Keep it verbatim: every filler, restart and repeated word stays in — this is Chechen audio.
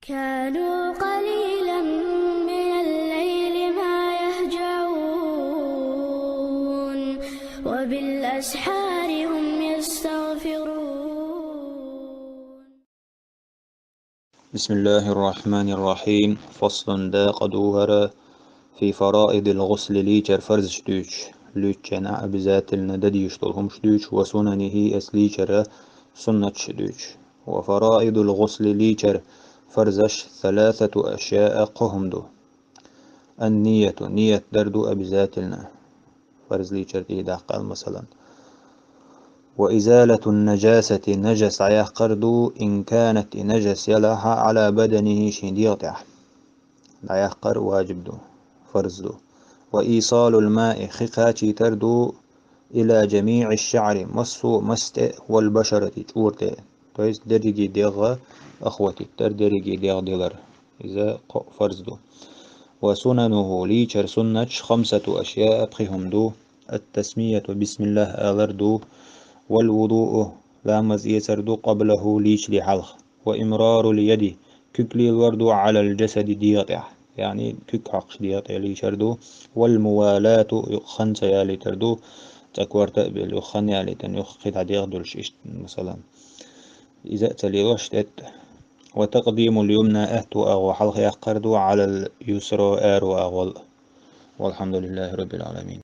كانوا قليلا من الليل ما يهجعون، وبالأسحار هم يستغفرون. بسم الله الرحمن الرحيم. فصل، дакъа ду хӀара, في فرائض الغسل, лийчар фарзаш дуьйцуш, луьйчченна обязательно дан дезаш долу хӀумаш дуьйцуш, وسننه, эс лийчара суннаташ дуьйцуш. وفرائض الغسل, лийчар фарзаш, ثلاثة أشياء, кхо хӀума ду. النية, ният дар ду обязательно. Фарз лийчар тӀе даккхал, масалан. وإزالة النجاسة, нажас дӀаяккхар ду, إن كانت, и нажас елахь, على بدنه, шен дегӀ тӀехь. ДӀаяккхар важиб ду, фарз ду. وإيصال الماء, хи кхачийтар ду, إلى جميع الشعر, массо а мас тӀе, والبشرة, чӀора тӀе. То есть дерриге дегӀ охватить дар, дерриге дегӀ дилар. Иза кхо фарз ду. وسننه, лийчар суннаташ, خمسة أشياء, пхи хӀума ду. التسمية, بسم الله алар ду. والوضوء, ламаз эцар ду, قبله, лийчале хьалха. وإمرار اليد, куьг лелор ду, على الجسد, дегӀ тӀехь. Яъни куьг хьокхуш дегӀ тӀе лийчар ду. والموالاة, юкъа хан ца ялийтар ду, цкъа корта а белла, юха хан ялийтина, юха кхидӀа дегӀ долуш иштта, масалан. Иза а ца лелош тӀетта. وتقديم اليمنى, аьтту агӀо хьалха яккхар ду, على اليسرى, аьрру агӀол. والحمد لله رب العالمين.